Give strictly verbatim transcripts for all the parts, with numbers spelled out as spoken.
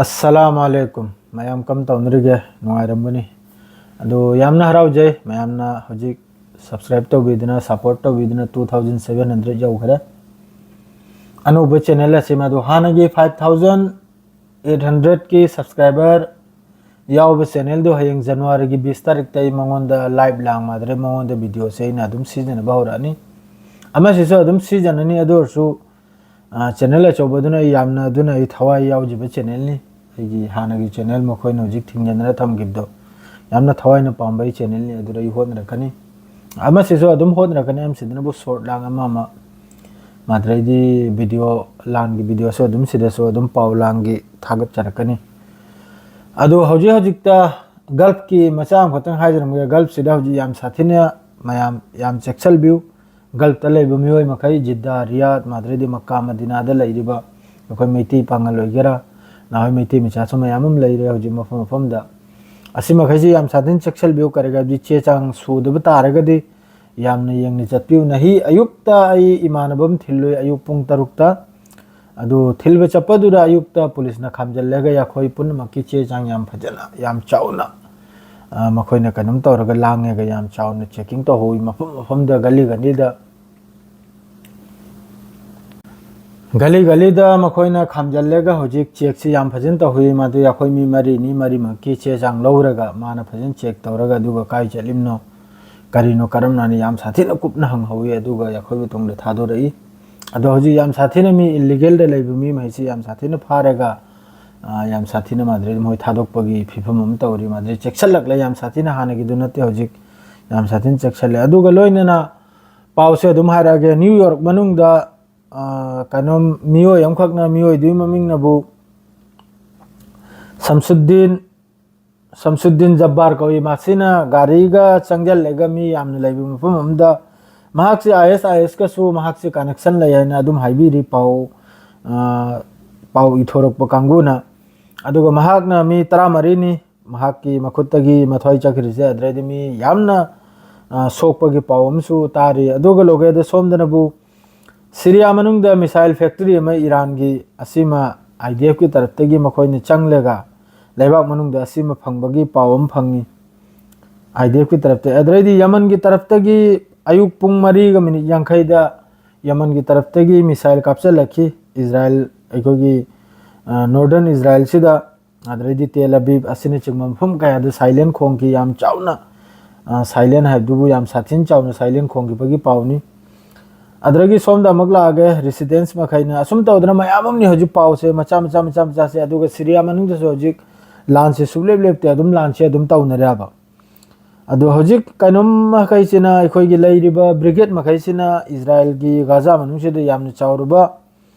ꯑꯁꯂꯥꯝ ꯑꯂꯩꯀꯨꯝ꯫ ꯃꯌꯥꯝ ꯀꯝ ꯇꯧꯅꯔꯤꯒꯦ? ꯅꯨꯡꯉꯥꯏꯔꯝꯒꯅꯤ꯫ ꯑꯗꯨ ꯌꯥꯝꯅ ꯍꯔꯥꯎꯖꯩ, ꯃꯌꯥꯝꯅ ꯍꯧꯖꯤꯛ subscribe ꯇꯧꯕꯤꯗꯨꯅ, support ꯇꯧꯕꯤꯗꯨꯅ two thousand seven hundred ꯌꯧꯈ꯭ꯔꯦ꯫ ꯑꯅꯧꯕ channel ꯑꯁꯤ ꯃꯗꯨ ꯍꯥꯟꯅꯒꯤ five thousand eight hundred ꯀꯤ subscriber ꯌꯥꯎꯕ channel ꯗꯨ ꯍꯌꯦꯡ January ꯒꯤ ꯕꯤꯁ ꯇꯥꯔꯤꯛꯇ ꯑꯩ ꯃꯉꯣꯟꯗ live ꯂꯥꯡ ꯃꯥꯗ꯭ꯔꯦ, ꯃꯉꯣꯟꯗ video ꯁꯦ ꯑꯩꯅ ꯑꯗꯨꯝ ꯁꯤꯖꯤꯟꯅꯕ ꯍꯧꯔꯛꯑꯅꯤ꯫ ꯑꯃꯁꯤꯁꯨ ꯑꯗꯨꯝ ꯁꯤꯖꯤꯟꯅꯅꯤ, ꯑꯗꯨ ꯑꯣꯏꯔꯁꯨ ꯑ, channel ꯑꯆꯧꯕꯗꯨꯅ ꯑꯩ ꯌꯥꯝꯅ, ꯑꯗꯨꯅ ꯑꯩ ꯊꯋꯥꯏ ꯌꯥꯎꯖꯕ channel ꯅꯤ꯫ ꯑꯩꯒꯤ ꯍꯥꯟꯅꯒꯤ channel ꯃꯈꯣꯏꯅ ꯍꯧꯖꯤꯛ ꯊꯤꯡꯖꯤꯟꯗꯅ ꯊꯝꯈꯤꯕꯗꯣ ꯌꯥꯝꯅ ꯊꯋꯥꯏꯅ ꯄꯥꯝꯕ ꯑꯩ channel ꯅꯤ꯫ ꯑꯗꯨꯗ ꯑꯩ ꯍꯣꯠꯅꯔꯛꯀꯅꯤ꯫ ꯑꯃꯁꯤꯁꯨ ꯑꯗꯨꯝ ꯍꯣꯠꯅꯔꯛꯀꯅꯤ, ꯑꯃꯁꯤꯗꯅꯕꯨ short ꯂꯥꯡ ꯑꯃ ꯑꯃ ꯃꯥꯗ꯭ꯔꯩꯗꯤ video ꯂꯥꯟꯒꯤ video ꯁꯨ ꯑꯗꯨꯝ ꯁꯤꯗꯁꯨ ꯑꯗꯨꯝ ꯄꯥꯎ ꯂꯥꯟꯒꯤ ꯊꯥꯒꯠꯆꯔꯛꯀꯅꯤ꯫ ꯑꯗꯨ ꯍꯧꯖꯤꯛ ꯍꯧꯖꯤꯛꯇ Gulf ꯀꯤ ꯃꯆꯥ ꯑꯃꯈꯛꯇꯪ ꯍꯥꯏꯖꯔꯝꯒꯦ꯫ Gulf ꯁꯤꯗ ꯍꯧꯖꯤꯛ ꯌꯥꯝ ꯁꯥꯊꯤꯅ ꯃꯌꯥꯝ ꯌꯥꯝ ꯆꯦꯛꯁꯤꯜꯕꯤꯌꯨ꯫ Gulf ꯇ ꯂꯩꯕ ꯃꯤꯑꯣꯏ ꯃꯈꯩ, ꯖꯤꯗꯥ, ꯔꯤꯌꯥꯗ, ꯃꯥꯗ꯭ꯔꯩꯗꯤ ꯃꯛꯀꯥ, ꯃꯗꯤꯅꯥꯗ ꯂꯩꯔꯤꯕ ꯑꯩꯈꯣꯏ ꯃꯩꯇꯩ ꯄꯥꯉꯜ ꯑꯣꯏꯒꯦꯔꯥ, ꯅꯍꯥꯟꯋꯥꯏ ꯃꯩꯇꯩ ꯃꯆꯥꯁꯨ ꯃꯌꯥꯝ ꯑꯃ ꯂꯩꯔꯦ ꯍꯧꯖꯤꯛ ꯃꯐꯝ ꯃꯐꯝꯗ꯫ ꯑꯁꯤ ꯃꯈꯩꯁꯤ ꯌꯥꯝ ꯁꯥꯊꯤꯅ ꯆꯦꯛꯁꯤꯜꯕꯤꯌꯨ꯫ ꯀꯔꯤꯒꯤꯅꯣ ꯍꯥꯏꯕꯗꯤ ꯆꯦ ꯆꯥꯡ ꯁꯨꯗꯕ ꯇꯥꯔꯒꯗꯤ ꯌꯥꯝꯅ ꯌꯦꯡꯅ ꯆꯠꯄꯤꯌꯨ꯫ ꯅꯍꯤ ꯑꯌꯨꯛꯇ ꯑꯩ ꯏꯃꯥꯟꯅꯕ ꯑꯃ ꯊꯤꯜꯂꯨꯏ ꯑꯌꯨꯛ ꯄꯨꯡ ꯇꯔꯨꯛꯇ꯫ ꯑꯗꯨ ꯊꯤꯜꯕ ꯆꯠꯄꯗꯨꯗ ꯑꯌꯨꯛꯇ ꯄꯨꯂꯤꯁꯅ ꯈꯥꯝꯖꯜꯂꯒ ꯑꯩꯈꯣꯏ ꯄꯨꯝꯅꯃꯛꯀꯤ ꯆꯦ ꯆꯥꯡ ꯌꯥꯝ ꯐꯖꯅ, ꯌꯥꯝ ꯆꯥꯎꯅ, ꯑ, ꯃꯈꯣꯏꯅ ꯀꯩꯅꯣꯝ ꯇꯧꯔꯒ ꯂꯥꯡꯉꯒ ꯌꯥꯝ ꯆꯥꯎꯅ checking ꯇꯧꯍꯧꯋꯤ꯫ ꯃꯐꯝ ꯃꯐꯝꯗ, ꯒꯂꯤ ꯒꯂꯤꯗ, ꯒꯂꯤ ꯒꯂꯤꯗ ꯃꯈꯣꯏꯅ ꯈꯥꯝꯖꯜꯂꯒ ꯍꯧꯖꯤꯛ check ꯁꯤ ꯌꯥꯝ ꯐꯖꯅ ꯇꯧꯍꯧꯋꯤ꯫ ꯃꯗꯨ ꯑꯩꯈꯣꯏ ꯃꯤ ꯃꯔꯤꯅꯤ, ꯃꯔꯤꯃꯛꯀꯤ ꯆꯦ ꯆꯥꯡ ꯂꯧꯔꯒ ꯃꯥꯅ ꯐꯖꯅ check ꯇꯧꯔꯒ, ꯑꯗꯨꯒ ꯀꯥꯏ ꯆꯠꯂꯤꯕꯅꯣ, ꯀꯔꯤꯅꯣ, ꯀꯔꯝꯅꯅ ꯌꯥꯝ ꯁꯥꯊꯤꯅ ꯀꯨꯞꯅ ꯍꯪꯍꯧꯋꯤ꯫ ꯑꯗꯨꯒ ꯑꯩꯈꯣꯏꯕꯨ ꯇꯨꯡꯗ ꯊꯥꯗꯣꯔꯛꯏ꯫ ꯑꯗꯣ ꯍꯧꯖꯤꯛ ꯌꯥꯝ ꯁꯥꯊꯤꯅ ꯃꯤ illegal ꯗ ꯂꯩꯕ ꯃꯤ ꯃꯈꯩꯁꯤ ꯌꯥꯝ ꯁꯥꯊꯤꯅ ꯐꯥꯔꯒ, ꯑ, ꯌꯥꯝ ꯁꯥꯊꯤꯅ ꯃꯥꯗ꯭ꯔꯩꯗ ꯃꯣꯏ ꯊꯥꯗꯣꯛꯄꯒꯤ ꯐꯤꯕꯝ ꯑꯃ ꯇꯧꯔꯤ꯫ ꯃꯥꯗ꯭ꯔꯩ ꯆꯦꯛꯁꯤꯜꯂꯛꯂꯦ, ꯌꯥꯝ ꯁꯥꯊꯤꯅ ꯍꯥꯟꯅꯒꯤꯗꯨ ꯅꯠꯇꯦ ꯍꯧꯖꯤꯛ, ꯌꯥꯝ ꯁꯥꯊꯤꯅ ꯆꯦꯛꯁꯤꯜꯂꯦ꯫ ꯑꯗꯨꯒ ꯂꯣꯏꯅꯅ ꯄꯥꯎꯁꯦ ꯑꯗꯨꯝ ꯍꯥꯏꯔꯛꯑꯒꯦ, New York ꯃꯅꯨꯡꯗ, ꯑ, ꯀꯩꯅꯣ, ꯃꯤꯑꯣꯏ ꯑꯃꯈꯛꯅ, ꯃꯤꯑꯣꯏꯗꯨꯒꯤ ꯃꯃꯤꯡꯅꯕꯨ ꯁꯝꯁꯨꯗꯤꯟ, ꯁꯝꯁꯨꯗꯤꯟ ꯖꯕꯥꯔ ꯀꯧꯏ꯫ ꯃꯁꯤꯅ ꯒꯥꯔꯤꯒ ꯆꯪꯁꯤꯜꯂꯒ ꯃꯤ ꯌꯥꯝꯅ ꯂꯩꯕ ꯃꯐꯝ ꯑꯃꯗ ꯃꯍꯥꯛꯁꯤ ISIS ꯀꯁꯨ ꯃꯍꯥꯛꯁꯤ connection ꯂꯩ ꯍꯥꯏꯅ ꯑꯗꯨꯝ ꯍꯥꯏꯕꯤꯔꯤ ꯄꯥꯎ, ꯑ, ꯄꯥꯎ ꯏꯊꯣꯔꯛꯄ ꯀꯥꯡꯕꯨꯅ꯫ ꯑꯗꯨꯒ ꯃꯍꯥꯛꯅ ꯃꯤ ꯇꯔꯥꯃꯔꯤꯅꯤ ꯃꯍꯥꯛꯀꯤ ꯃꯈꯨꯠꯇꯒꯤ ꯃꯊ꯭ꯋꯥꯏ ꯆꯠꯈ꯭ꯔꯤꯁꯦ꯫ ꯑꯗꯨꯗꯩꯗꯤ ꯃꯤ ꯌꯥꯝꯅ, ꯑ, ꯁꯣꯛꯄꯒꯤ ꯄꯥꯎ ꯑꯃꯁꯨ ꯇꯥꯔꯤ꯫ ꯑꯗꯨꯒ ꯂꯣꯏꯒꯦꯗ ꯁꯣꯝꯗꯅꯕꯨ ꯁꯤꯔꯤꯌꯥ ꯃꯅꯨꯡꯗ missile factory ꯑꯃ ꯏꯔꯥꯟꯒꯤ ꯑꯁꯤꯃ ꯑꯥꯏ ꯗꯤ ꯑꯦꯐꯀꯤ ꯇꯔꯞꯇꯒꯤ ꯃꯈꯣꯏꯅ ꯆꯪꯂꯒ ꯂꯩꯕꯥꯛ ꯃꯅꯨꯡꯗ ꯑꯁꯤꯃ ꯐꯪꯕꯒꯤ ꯄꯥꯎ ꯑꯃ ꯐꯪꯉꯤ꯫ ꯑꯥꯏ ꯗꯤ ꯑꯦꯐꯀꯤ ꯇꯔꯞꯇ, ꯑꯗꯨꯗꯩꯗꯤ ꯌꯃꯟꯒꯤ ꯇꯔꯞꯇꯒꯤ ꯑꯌꯨꯛ ꯄꯨꯡ ꯃꯔꯤꯒ ꯃꯤꯅꯤꯠ ꯌꯥꯡꯈꯩꯗ ꯌꯃꯟꯒꯤ ꯇꯔꯞꯇꯒꯤ ꯃꯤꯁꯥꯏꯜ ꯀꯥꯞꯆꯜꯂꯛꯈꯤ ꯏꯖꯔꯥꯏꯜ, ꯑꯩꯈꯣꯏꯒꯤ, ꯑ, ꯅꯣꯔꯗꯔꯟ ꯏꯖꯔꯥꯏꯜꯁꯤꯗ꯫ ꯑꯗꯨꯗꯩꯗꯤ ꯇꯦꯜ ꯑꯕꯤꯕ ꯑꯁꯤꯅꯆꯤꯡꯕ ꯃꯐꯝ ꯀꯌꯥꯗ ꯁꯥꯏꯂꯦꯟ ꯈꯣꯡꯈꯤ, ꯌꯥꯝ ꯆꯥꯎꯅ, ꯑ, ꯁꯥꯏꯂꯦꯟ ꯍꯥꯏꯕꯗꯨꯕꯨ ꯌꯥꯝ ꯁꯥꯊꯤꯅ ꯆꯥꯎꯅ ꯁꯥꯏꯂꯦꯟ ꯈꯣꯡꯈꯤꯕꯒꯤ ꯄꯥꯎꯅꯤ꯫ ꯑꯗꯨꯗꯒꯤ ꯁꯣꯝꯗ ꯑꯃꯨꯛ ꯂꯥꯛꯑꯒꯦ, ꯔꯤꯁꯤꯗꯦꯟꯁ ꯃꯈꯩꯅ ꯑꯁꯨꯝ ꯇꯧꯗꯅ ꯃꯌꯥꯝ ꯑꯃꯅꯤ ꯍꯧꯖꯤꯛ ꯄꯥꯎꯁꯦ ꯃꯆꯥ ꯃꯆꯥ ꯃꯆꯥ ꯃꯆꯥꯁꯦ꯫ ꯑꯗꯨꯒ ꯁꯤꯔꯤꯌꯥ ꯃꯅꯨꯡꯗꯁꯨ ꯍꯧꯖꯤꯛ ꯂꯥꯟꯁꯦ ꯁꯨꯡꯂꯦꯞ ꯂꯦꯞꯇꯦ, ꯑꯗꯨꯝ ꯂꯥꯟꯁꯦ ꯑꯗꯨꯝ ꯇꯧꯅꯔꯦꯕ꯫ ꯑꯗꯣ ꯍꯧꯖꯤꯛ ꯀꯩꯅꯣꯝ ꯃꯈꯩꯁꯤꯅ, ꯑꯩꯈꯣꯏꯒꯤ ꯂꯩꯔꯤꯕ ꯕ꯭ꯔꯤꯒꯦꯗ ꯃꯈꯩꯁꯤꯅ ꯏꯖꯔꯥꯏꯜꯒꯤ ꯒꯥꯖꯥ ꯃꯅꯨꯡꯁꯤꯗ ꯌꯥꯝꯅ ꯆꯥꯎꯔꯕ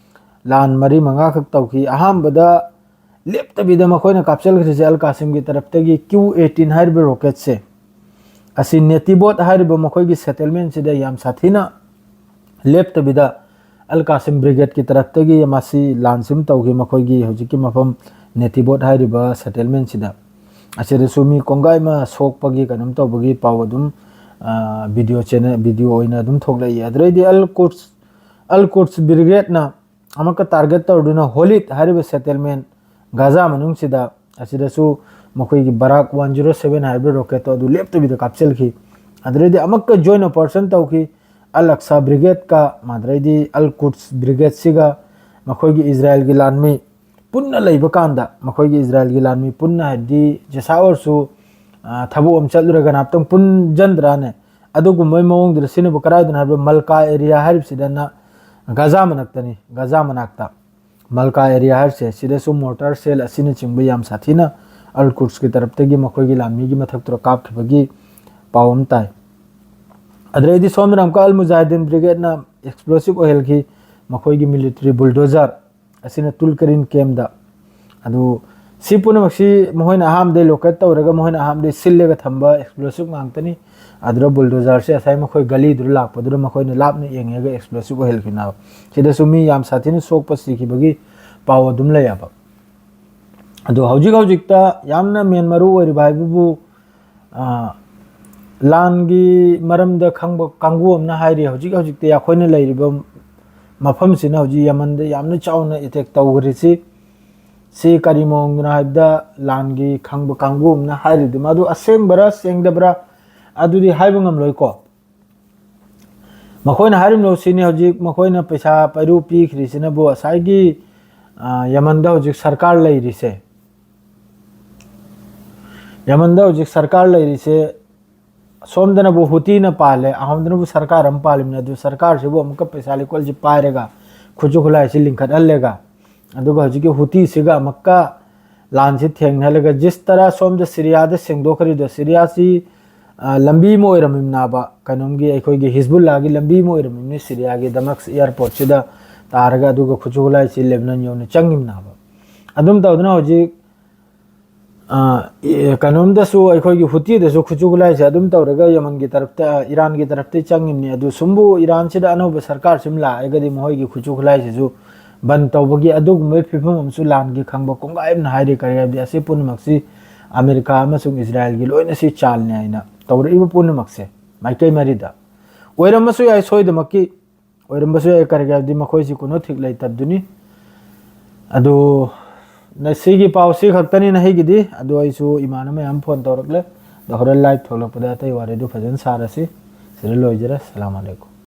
ꯂꯥꯟ ꯃꯔꯤ ꯃꯉꯥꯈꯛ ꯇꯧꯈꯤ꯫ ꯑꯍꯥꯟꯕꯗ ꯂꯦꯞꯇꯕꯤꯗ ꯃꯈꯣꯏꯅ ꯀꯥꯞꯆꯜꯈ꯭ꯔꯤꯁꯦ ꯑꯜ ꯀꯥꯁꯤꯝꯒꯤ ꯇꯔꯞꯇꯒꯤ ꯀ꯭ꯌꯨ ꯑꯩꯠꯇꯤꯟ ꯍꯥꯏꯔꯤꯕ ꯔꯣꯀꯦꯠꯁꯦ, ꯑꯁꯤ ꯅꯦꯇꯤꯕꯣꯠ ꯍꯥꯏꯔꯤꯕ ꯃꯈꯣꯏꯒꯤ ꯁꯦꯇꯜꯃꯦꯟꯁꯤꯗ ꯌꯥꯝ ꯁꯥꯊꯤꯅ ꯂꯦꯞꯇꯕꯤꯗ ꯑꯜ ꯀꯥꯁꯤꯝ ꯕ꯭ꯔꯤꯒꯦꯗꯀꯤ ꯇꯔꯞꯇꯒꯤ ꯃꯁꯤ ꯂꯥꯟꯁꯤꯝ ꯇꯧꯈꯤ, ꯃꯈꯣꯏꯒꯤ ꯍꯧꯖꯤꯛꯀꯤ ꯃꯐꯝ ꯅꯦꯇꯤꯕꯣꯠ ꯍꯥꯏꯔꯤꯕ ꯁꯦꯇꯜꯃꯦꯟꯁꯤꯗ꯫ ꯑꯁꯤꯗꯁꯨ ꯃꯤ ꯀꯣꯡꯒꯥꯏ ꯑꯃ ꯁꯣꯛꯄꯒꯤ ꯀꯩꯅꯣꯝ ꯇꯧꯕꯒꯤ ꯄꯥꯎ ꯑꯗꯨꯝ, ꯑ, ꯚꯤꯗꯤꯑꯣ ꯆꯦꯅꯦꯜ, ꯚꯤꯗꯤꯑꯣ ꯑꯣꯏꯅ ꯑꯗꯨꯝ ꯊꯣꯛꯂꯛꯏ꯫ ꯑꯗꯨꯗꯩꯗꯤ ꯑꯜ ꯀꯨꯠꯁ, ꯑꯜ ꯀꯨꯠꯁ ꯕ꯭ꯔꯤꯒꯦꯗꯅ ꯑꯃꯨꯛꯀ ꯇꯥꯔꯒꯦꯠ ꯇꯧꯗꯨꯅ ꯍꯣꯂꯤꯠ ꯍꯥꯏꯔꯤꯕ ꯁꯦꯇꯜꯃꯦꯟ ꯒꯥꯖꯥ ꯃꯅꯨꯡꯁꯤꯗ, ꯑꯁꯤꯗꯁꯨ ꯃꯈꯣꯏꯒꯤ ꯕꯔꯥꯛ ꯋꯥꯟ ꯖꯤꯔꯣ ꯁꯚꯦꯟ ꯍꯥꯏꯔꯤꯕ ꯔꯣꯀꯦꯠꯇꯣ ꯑꯗꯨ ꯂꯦꯞꯇꯕꯤꯗ ꯀꯥꯞꯆꯤꯜꯈꯤ꯫ ꯑꯗꯨꯗꯩꯗꯤ ꯑꯃꯨꯛꯀ ꯖꯣꯏꯟ ꯑꯣꯄꯔꯦꯁꯟ ꯇꯧꯈꯤ꯫ ꯑꯜ ꯑꯛꯁꯥ ꯕ꯭ꯔꯤꯒꯦꯗꯀ, ꯑꯗꯨꯗꯩꯗꯤ ꯑꯜ ꯀꯨꯠꯁ ꯕ꯭ꯔꯤꯒꯦꯗꯁꯤꯒ ꯃꯈꯣꯏꯒꯤ ꯏꯖꯔꯥꯏꯜꯒꯤ ꯂꯥꯟꯃꯤ ꯄꯨꯟꯅ ꯂꯩꯕ ꯀꯥꯟꯗ, ꯃꯈꯣꯏꯒꯤ ꯏꯖꯔꯥꯏꯜꯒꯤ ꯂꯥꯟꯃꯤ ꯄꯨꯟꯅ, ꯍꯥꯏꯕꯗꯤ ꯖꯦꯁꯥ ꯑꯣꯏꯔꯁꯨ, ꯑ, ꯊꯕꯛ ꯑꯃ ꯆꯠꯂꯨꯔꯒ ꯉꯥꯏꯍꯥꯛꯇꯪ ꯄꯨꯟꯖꯟꯗ꯭ꯔꯥꯅꯦ? ꯑꯗꯨꯒꯨꯝꯕꯒꯤ ꯃꯑꯣꯡꯗꯨꯗ ꯁꯤꯖꯤꯟꯅꯕ ꯀꯗꯥꯏꯗꯅꯣ ꯍꯥꯏꯕꯗ ꯃꯜꯀꯥ ꯑꯦꯔꯤꯌꯥ ꯍꯥꯏꯔꯤꯕꯁꯤꯗꯅ ꯒꯥꯖꯥ ꯃꯅꯥꯛꯇꯅꯤ, ꯒꯥꯖꯥ ꯃꯅꯥꯛꯇ꯫ ꯃꯜꯀꯥ ꯑꯦꯔꯤꯌꯥ ꯍꯥꯏꯔꯤꯁꯦ, ꯁꯤꯗꯁꯨ ꯃꯣꯔꯇꯥꯔ ꯁꯦꯜ ꯑꯁꯤꯅꯆꯤꯡꯕ ꯌꯥꯝ ꯁꯥꯊꯤꯅ ꯑꯜ ꯀꯨꯠꯁꯀꯤ ꯇꯔꯞꯇꯒꯤ ꯃꯈꯣꯏꯒꯤ ꯂꯥꯟꯃꯤꯒꯤ ꯃꯊꯛꯇꯨꯗ ꯀꯥꯞꯈꯤꯕꯒꯤ ꯄꯥꯎ ꯑꯃ ꯇꯥꯏ꯫ ꯑꯗꯨꯗꯩꯗꯤ ꯁꯣꯝꯗꯅ ꯑꯃꯨꯛꯀ ꯑꯜ ꯃꯨꯖꯥꯍꯤꯗꯤꯟ ꯕ꯭ꯔꯤꯒꯦꯗꯅ ꯑꯦꯛꯁꯄ꯭ꯂꯣꯁꯤꯞ ꯑꯣꯏꯍꯜꯈꯤ ꯃꯈꯣꯏꯒꯤ ꯃꯤꯂꯤꯇꯔꯤ ꯕꯨꯜꯗꯣꯖꯔ ꯑꯁꯤꯅ ꯇꯨꯜ ꯀꯔꯤꯟ ꯀꯦꯝꯗ꯫ ꯑꯗꯨ ꯁꯤ ꯄꯨꯝꯅꯃꯛꯁꯤ ꯃꯈꯣꯏꯅ ꯑꯍꯥꯟꯕꯗꯩ ꯂꯣꯀꯦꯠ ꯇꯧꯔꯒ ꯃꯈꯣꯏꯅ ꯑꯍꯥꯟꯕꯗꯩ ꯁꯤꯜꯂꯒ ꯊꯝꯕ ꯑꯦꯛꯁꯄ꯭ꯂꯣꯁꯤꯞ ꯉꯥꯛꯇꯅꯤ꯫ ꯑꯗꯨꯗ ꯕꯨꯜꯗꯣꯖꯔꯁꯦ ꯉꯁꯥꯏ ꯃꯈꯣꯏ ꯒꯂꯤꯗꯨꯗ ꯂꯥꯛꯄꯗꯨꯗ ꯃꯈꯣꯏꯅ ꯂꯥꯞꯅ ꯌꯦꯡꯉꯒ ꯑꯦꯛꯁꯄ꯭ꯂꯣꯁꯤꯞ ꯑꯣꯏꯍꯜꯈꯤꯅꯕ꯫ ꯁꯤꯗꯁꯨ ꯃꯤ ꯌꯥꯝ ꯁꯥꯊꯤꯅ ꯁꯣꯛꯄ ꯁꯤꯈꯤꯕꯒꯤ ꯄꯥꯎ ꯑꯗꯨꯝ ꯂꯩꯌꯦꯕ꯫ ꯑꯗꯣ ꯍꯧꯖꯤꯛ ꯍꯧꯖꯤꯛꯇ ꯌꯥꯝꯅ ꯃꯦꯟ ꯃꯔꯨ ꯑꯣꯏꯔꯤꯕ ꯍꯥꯏꯕꯕꯨ, ꯑ, ꯂꯥꯟꯒꯤ ꯃꯔꯝꯗ ꯈꯪꯕ ꯀꯥꯡꯕꯨ ꯑꯃꯅ ꯍꯥꯏꯔꯤ, ꯍꯧꯖꯤꯛ ꯍꯧꯖꯤꯛꯇꯤ ꯑꯩꯈꯣꯏꯅ ꯂꯩꯔꯤꯕ ꯃꯐꯝꯁꯤꯅ ꯍꯧꯖꯤꯛ ꯌꯃꯟꯗ ꯌꯥꯝꯅ ꯆꯥꯎꯅ ꯑꯦꯇꯦꯛ ꯇꯧꯈ꯭ꯔꯤꯁꯤ ꯁꯤ ꯀꯔꯤ ꯃꯑꯣꯡꯗꯅꯣ ꯍꯥꯏꯕꯗ ꯂꯥꯟꯒꯤ ꯈꯪꯕ ꯀꯥꯡꯕꯨ ꯑꯃꯅ ꯍꯥꯏꯔꯤꯗꯨ ꯃꯗꯨ ꯑꯁꯦꯡꯕꯔꯥ ꯁꯦꯡꯗꯕ꯭ꯔꯥ ꯑꯗꯨꯗꯤ ꯍꯥꯏꯕ ꯉꯝꯂꯣꯏꯀꯣ꯫ ꯃꯈꯣꯏꯅ ꯍꯥꯏꯔꯤꯕ ꯁꯤꯅꯤ, ꯍꯧꯖꯤꯛ ꯃꯈꯣꯏꯅ ꯄꯩꯁꯥ ꯄꯩꯔꯨ ꯄꯤꯈ꯭ꯔꯤꯁꯤꯅꯕꯨ ꯉꯁꯥꯏꯒꯤ, ꯑ, ꯌꯃꯟꯗ ꯍꯧꯖꯤꯛ ꯁꯔꯀꯥꯔ ꯂꯩꯔꯤꯁꯦ, ꯌꯃꯟꯗ ꯍꯧꯖꯤꯛ ꯁꯔꯀꯥꯔ ꯂꯩꯔꯤꯁꯦ, ꯁꯣꯝꯗꯅꯕꯨ ꯍꯨꯇꯤꯅ ꯄꯥꯜꯂꯦ, ꯑꯁꯣꯝꯗꯅꯕꯨ ꯁꯔꯀꯥꯔ ꯑꯃ ꯄꯥꯜꯂꯤꯕꯅꯤ꯫ ꯑꯗꯨ ꯁꯔꯀꯥꯔꯁꯤꯕꯨ ꯑꯃꯨꯛꯀ ꯄꯩꯁꯥ ꯂꯤꯀꯣꯜꯁꯤ ꯄꯥꯏꯔꯒ ꯈꯨꯠꯁꯨ ꯈꯨꯠꯂꯥꯏꯁꯤ ꯂꯤꯡꯈꯠꯍꯜꯂꯒ, ꯑꯗꯨꯒ ꯍꯧꯖꯤꯛꯀꯤ ꯍꯨꯇꯤꯁꯤꯒ ꯑꯃꯨꯛꯀ ꯂꯥꯟꯁꯤ ꯊꯦꯡꯅꯍꯜꯂꯒ, ꯖꯤꯁ ꯇꯔꯥ ꯁꯣꯝꯗ ꯁꯤꯔꯤꯌꯥꯗ ꯁꯦꯡꯗꯣꯛꯈ꯭ꯔꯤꯗꯣ, ꯁꯤꯔꯤꯌꯥꯁꯤ, ꯑ, ꯂꯝꯕꯤ ꯑꯃ ꯑꯣꯏꯔꯝꯃꯤꯕꯅꯥꯕ, ꯀꯩꯅꯣꯝꯒꯤ ꯑꯩꯈꯣꯏꯒꯤ ꯍꯤꯖꯕꯨꯜꯂꯥꯒꯤ ꯂꯝꯕꯤ ꯑꯃ ꯑꯣꯏꯔꯝꯃꯤꯕꯅꯤ ꯁꯤꯔꯤꯌꯥꯒꯤ ꯗꯃꯛꯁ ꯑꯦꯌꯥꯔꯄꯣꯔꯠꯁꯤꯗ ꯇꯥꯔꯒ, ꯑꯗꯨꯒ ꯈꯨꯠꯁꯨ ꯈꯨꯠꯂꯥꯏꯁꯤ ꯂꯦꯕꯅꯟ ꯌꯧꯅ ꯆꯪꯉꯤꯕꯅꯥꯕ꯫ ꯑꯗꯨꯝ ꯇꯧꯗꯅ ꯍꯧꯖꯤꯛ, ꯑ, ꯏ-, ꯀꯩꯅꯣꯝꯗꯁꯨ ꯑꯩꯈꯣꯏꯒꯤ ꯍꯨꯇꯤꯗꯁꯨ ꯈꯨꯠꯁꯨ ꯈꯨꯠꯂꯥꯏꯁꯦ ꯑꯗꯨꯝ ꯇꯧꯔꯒ ꯌꯃꯟꯒꯤ ꯇꯔꯞꯇ, ꯏꯔꯥꯟꯒꯤ ꯇꯔꯞꯇ ꯆꯪꯉꯤꯕꯅꯤ꯫ ꯑꯗꯨ ꯁꯨꯝꯕꯨ ꯏꯔꯥꯟꯁꯤꯗ ꯑꯅꯧꯕ ꯁꯔꯀꯥꯔ ꯁꯨꯝ ꯂꯥꯛꯑꯒꯗꯤ ꯃꯈꯣꯏꯒꯤ ꯈꯨꯠꯁꯨ ꯈꯨꯠꯂꯥꯏꯁꯤꯁꯨ ꯕꯟ ꯇꯧꯕꯒꯤ ꯑꯗꯨꯒꯨꯝꯕꯒꯤ ꯐꯤꯕꯝ ꯑꯃꯁꯨ ꯂꯥꯟꯒꯤ ꯈꯪꯕ ꯀꯣꯡꯒꯥꯏ ꯑꯃꯅ ꯍꯥꯏꯔꯤ꯫ ꯀꯔꯤ ꯍꯥꯏꯕꯗꯤ ꯑꯁꯤ ꯄꯨꯝꯅꯃꯛꯁꯤ ꯑꯃꯦꯔꯤꯀꯥ ꯑꯃꯁꯨꯡ ꯏꯖꯔꯥꯏꯜꯒꯤ ꯂꯣꯏꯅ ꯁꯤ ꯆꯥꯜꯅꯤ ꯍꯥꯏꯅ ꯇꯧꯔꯛꯏꯕ ꯄꯨꯝꯅꯃꯛꯁꯦ ꯃꯥꯏꯀꯩ ꯃꯔꯤꯗ ꯑꯣꯏꯔꯝꯕꯁꯨ ꯌꯥꯏ, ꯁꯣꯏꯗꯃꯛꯀꯤ ꯑꯣꯏꯔꯝꯕꯁꯨ ꯌꯥꯏ꯫ ꯀꯔꯤꯒꯤ ꯍꯥꯏꯕꯗꯤ ꯃꯈꯣꯏꯁꯤ ꯀꯨꯅꯣ ꯊꯤꯛ ꯂꯩꯇꯕꯗꯨꯅꯤ꯫ ꯑꯗꯨ ꯅ-, ꯁꯤꯒꯤ ꯄꯥꯎ ꯁꯤ ꯈꯛꯇꯅꯤ ꯅꯍꯩꯒꯤꯗꯤ꯫ ꯑꯗꯨ ꯑꯩꯁꯨ ꯏꯃꯥꯟꯅꯕ ꯃꯌꯥꯝ ꯐꯣꯟ ꯇꯧꯔꯛꯂꯦ꯫ ꯑꯗꯣ ꯍꯣꯔꯦꯟ ꯂꯥꯏꯚ ꯊꯣꯛꯂꯛꯄꯗ ꯑꯇꯩ ꯋꯥꯔꯤꯗꯨ ꯐꯖꯅ ꯁꯥꯔꯁꯤ꯫ ꯁꯤꯗ ꯂꯣꯏꯖꯔꯦ꯫ ꯁꯂꯥꯝ ꯑꯂꯩꯀꯨꯝ꯫